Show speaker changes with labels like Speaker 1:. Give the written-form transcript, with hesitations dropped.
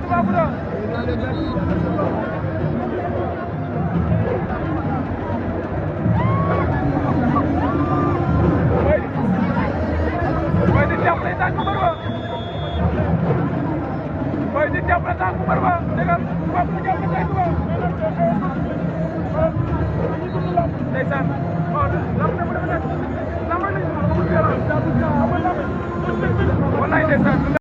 Speaker 1: Toubacouta Boy di jàpp na tànk mbër ba Boy di jàpp na tànk mbër ba déggal Toubacouta jàpp na tànk ba ndeysaan lam na mu dafa nekk